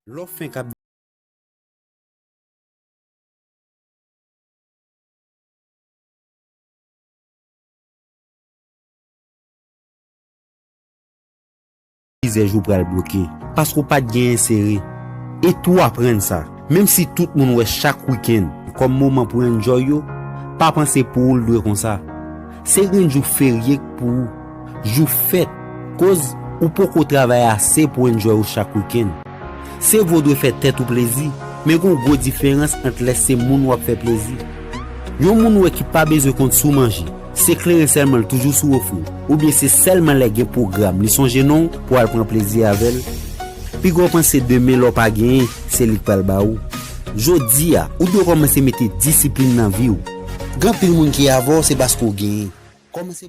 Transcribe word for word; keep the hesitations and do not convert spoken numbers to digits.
Lè w fenk ap plizyè jou pral bloke, paske w pa t genyen sere. E tou aprann sa, menm si tout moun wè chak wikenn kòm moman pou enjoy yo, pa panse pou ou l dwe konsa. Se grenn jou ferye k pou ou, jou fèt, koz ou poko travay ase pou enjoy ou chak wikenn. Se vre w dwe fè tèt ou plezi, men gon gwo diferans ant lè se moun w ap fè plezi. Yon moun ou wè ki pa bezwen kont sou manje, se kleren sèlman l toujou sou ofri w, oubyen se sèlman lè gen pwogram li sonje non w pou al pran plezi avè l. Piga w panse demen lè w pa genyen, se li k pral ba ou. Jodi a, ou dwe kòmanse mete disiplin nan vi w. Gen anpil moun ki avè w se paske w genyen. Kòmanse